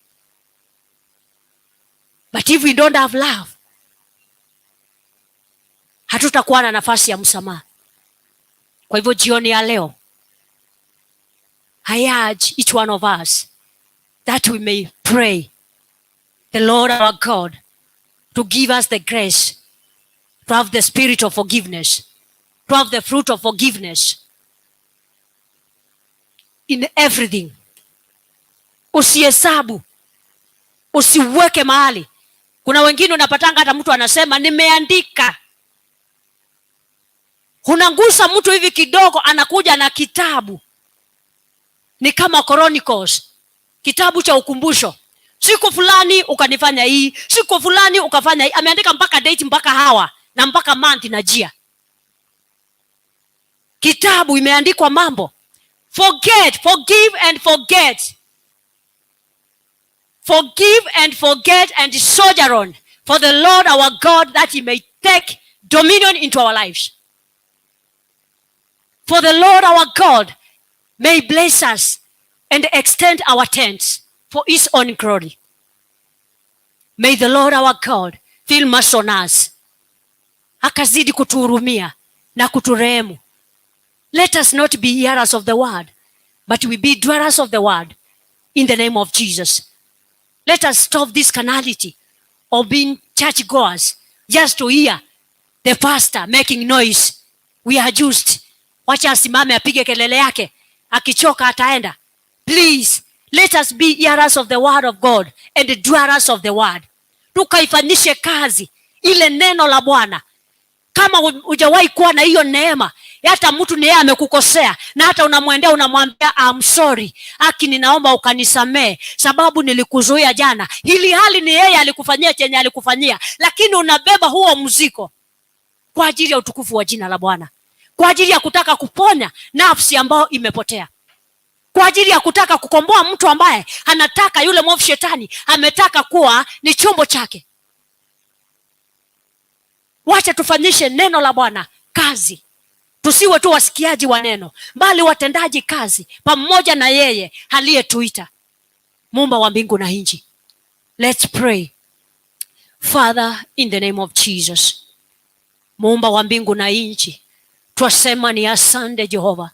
But if we don't have love, hatutakuwa na nafasi ya msamaha. Kwa hivyo jioni ya leo, I urge each one of us that we may pray the Lord our God to give us the grace to have the spirit of forgiveness, to have the fruit of forgiveness in everything. Usihesabu, usiweke mahali. Kuna wengine unapatanga hata mtu anasema nimeandika. Unangusa mtu hivi kidogo, anakuja na kitabu, ni kama Chronicles, kitabu cha ukumbusho. Siku fulani ukanifanya hii, siku fulani ukafanya hii. Ameandika mpaka date, mpaka hawa na mpaka month na jia. Kitabu imeandikwa mambo. Forget, forgive and forget. Forgive and forget and soldier on for the Lord our God that he may take dominion into our lives. For the Lord our God may bless us and extend our tents for his own glory. May the Lord our God feel mercy on us. Akazidi kutuhurumia na kuturehemu. Let us not be hearers of the word, but we be doers of the word in the name of Jesus. Let us stop this carnality of being churchgoers just to hear the pastor making noise. We are used. Wacha asimame apige kelele yake, akichoka ataenda. Please, let us be hearers of the word of God and doers of the word. Tukaifanyishe kazi ile neno la Bwana. Kama hujawahi kuwa na hiyo neema ya Hata mtu ni yeye amekukosea, na hata unamwendea unamwambia, "I'm sorry, aki ninaomba ukanisamee sababu nilikuzuia jana," ili hali ni yeye alikufanyia chenye alikufanyia, lakini unabeba huo mzigo kwa ajili ya utukufu wa jina la Bwana, kwa ajili ya kutaka kuponya nafsi ambayo imepotea, kwa ajili ya kutaka kukomboa mtu ambaye anataka yule mwovu shetani ametaka kuwa ni chombo chake. Wacha tufanyishe neno la Bwana kazi, tusiwe tu wasikiaji wa neno, bali watendaji kazi pamoja na yeye aliyetuita, muumba wa mbingu na nchi. Let's pray. Father, in the name of Jesus, muumba wa mbingu na nchi, twasema ni asante Jehova,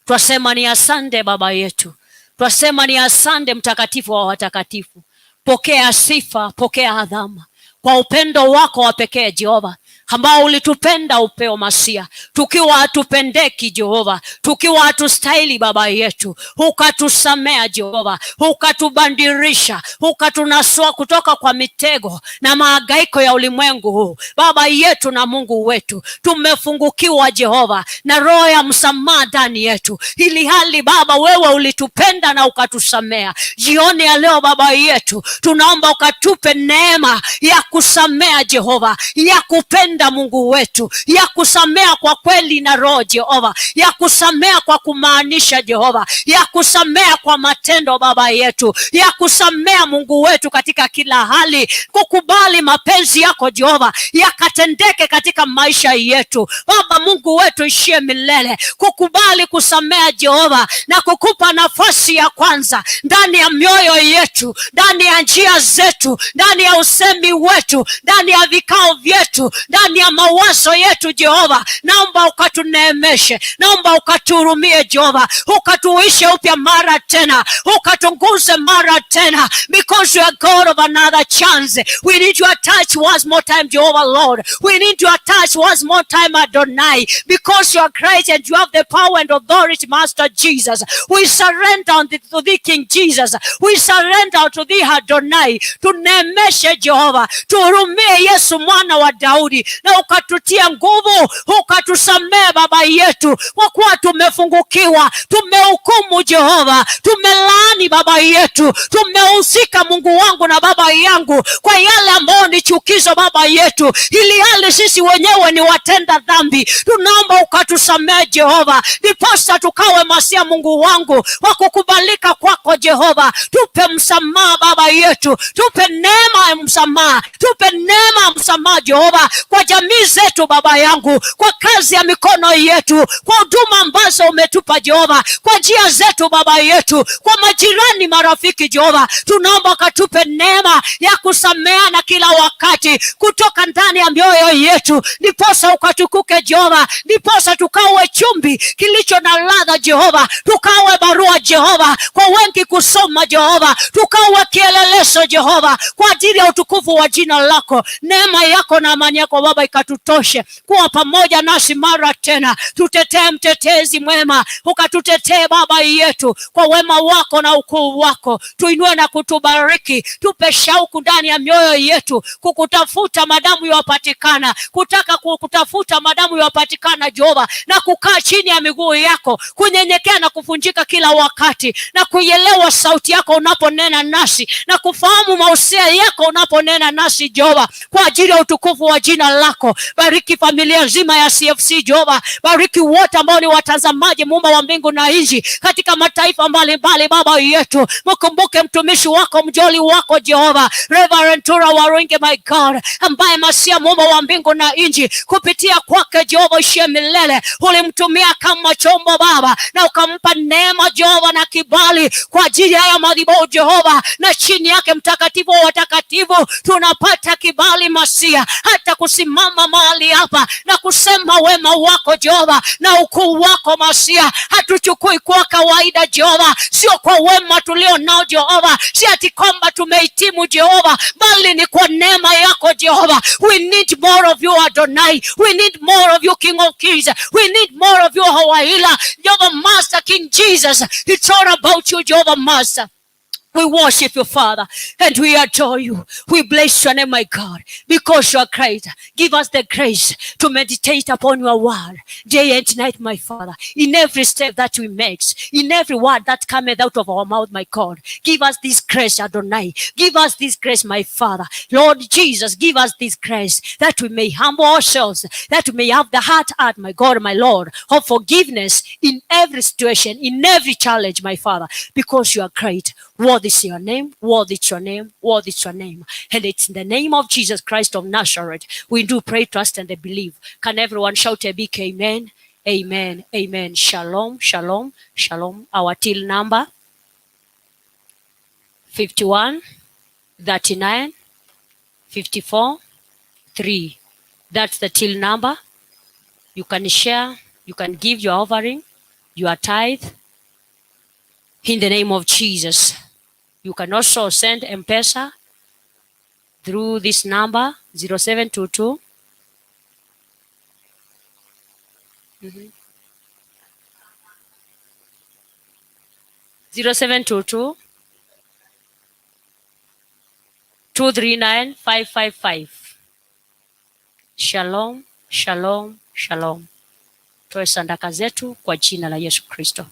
twasema ni asante Baba yetu, twasema ni asante Mtakatifu wa watakatifu. Pokea sifa, pokea adhama kwa upendo wako wa pekee Jehova, ambao ulitupenda upeo Masia, tukiwa hatupendeki Jehova, tukiwa hatustahili Baba yetu, ukatusamea Jehova, ukatubandirisha, ukatunasua kutoka kwa mitego na mahangaiko ya ulimwengu huu. Baba yetu na Mungu wetu, tumefungukiwa Jehova na roho ya msamaha ndani yetu, ili hali Baba wewe ulitupenda na ukatusamea. Jioni ya leo Baba yetu, tunaomba ukatupe neema ya kusamea Jehova, ya kupenda Mungu wetu, ya kusamea kwa kweli na roho Jehova, ya kusamea kwa kumaanisha Jehova, ya kusamea kwa matendo Baba yetu, ya kusamea Mungu wetu katika kila hali, kukubali mapenzi yako Jehova yakatendeke katika maisha yetu Baba Mungu wetu ishie milele, kukubali kusamea Jehova na kukupa nafasi ya kwanza ndani ya mioyo yetu, ndani ya njia zetu, ndani ya usemi wetu, ndani ya vikao vyetu, ndani ya mawazo yetu Jehova, naomba ukatuneemeshe, naomba ukatuhurumie Jehova, ukatuishe upya mara tena, ukatunguze mara tena, because you are God of another chance. We need your touch once more time, Jehovah Lord. We need your touch once more time, Adonai, because you are great and you have the power and authority, Master Jesus. We surrender unto thee, King Jesus. We surrender to thee, Adonai. Tuneemeshe Jehova, tuhurumie Yesu mwana wa Daudi, na ukatutia nguvu, ukatusamee Baba yetu, kwa kuwa tumefungukiwa, tumehukumu Jehova, tumelaani Baba yetu, tumehusika Mungu wangu na Baba yangu kwa yale ambayo ni chukizo Baba yetu, ili hali sisi wenyewe ni watenda dhambi. Tunaomba ukatusamee Jehova, ndiposa tukawe masia Mungu wangu wa kukubalika kwako Jehova. Tupe msamaha Baba yetu, tupe neema ya msamaha, tupe neema ya msamaha Jehova, kwa jamii zetu Baba yangu, kwa kazi ya mikono yetu, kwa huduma ambazo umetupa Jehova, kwa njia zetu Baba yetu, kwa majirani, marafiki Jehova, tunaomba ukatupe neema ya kusameana kila wakati kutoka ndani ya mioyo yetu, ndiposa ukatukuke Jehova, ndiposa tukawe chumvi kilicho na ladha Jehova, tukawe barua Jehova kwa wengi kusoma Jehova, tukawe kielelezo Jehova kwa ajili ya utukufu wa jina lako. Neema yako na amani yako Baba ikatutoshe kuwa pamoja nasi mara tena. Tutetee mtetezi mwema, ukatutetee Baba yetu kwa wema wako na ukuu wako, tuinue na kutubariki, tupe shauku ndani ya mioyo yetu kukutafuta madamu yapatikana, kutaka kukutafuta madamu yapatikana Jehova, na kukaa chini ya miguu yako, kunyenyekea na kuvunjika kila wakati, na kuielewa sauti yako unaponena nasi, na kufahamu mausia yako unaponena nasi Jehova, kwa ajili ya utukufu wa jina lako. Bariki familia nzima ya CFC Jehova, bariki wote ambao ni watazamaji, muumba wa mbingu na nchi, katika mataifa mbalimbali. Baba yetu, mkumbuke mtumishi wako mjoli wako Jehova, Reverend Tura Waruinge, my God, ambaye Masia muumba wa mbingu na nchi, kupitia kwake Jehova ishie milele, ulimtumia kama chombo Baba, na ukampa neema Jehova na kibali kwa ajili ya haya madhabahu Jehova, na chini yake mtakatifu wa watakatifu tunapata kibali Masia, hata kusimama mahali hapa na kusema wema wako Jehova na ukuu wako Masia. Hatuchukui kwa kawaida Jehova, sio kwa wema tulio nao Jehova, si ati kwamba tumehitimu Jehova, bali ni kwa neema yako Jehova. We need more of you, Adonai. We need more of you, King of Kings. We need more of you, our healer, Jehovah Master, King Jesus. It's all about you, Jehovah Master. We worship you, Father, and we adore you. We bless your name, my God, because you are great. Give us the grace to meditate upon your word day and night, my Father, in every step that we make, in every word that cometh out of our mouth, my God. Give us this grace, Adonai. Give us this grace, my Father. Lord Jesus, give us this grace that we may humble ourselves, that we may have the heart, my God, my Lord, of forgiveness in every situation, in every challenge, my Father, because you are great. Worthy is your name, worthy is your name, worthy is your name. And it's in the name of Jesus Christ of Nazareth we do pray, trust, and believe. Can everyone shout a big amen? Amen, amen. Shalom, shalom, shalom. Our till number 51 39 54 3. That's the till number. You can share, you can give your offering, your tithe in the name of Jesus. You can also send M-Pesa through this number 0722 0722 239 555. Shalom, shalom, shalom. Toe sadaka zetu kwa jina la Yesu Kristo.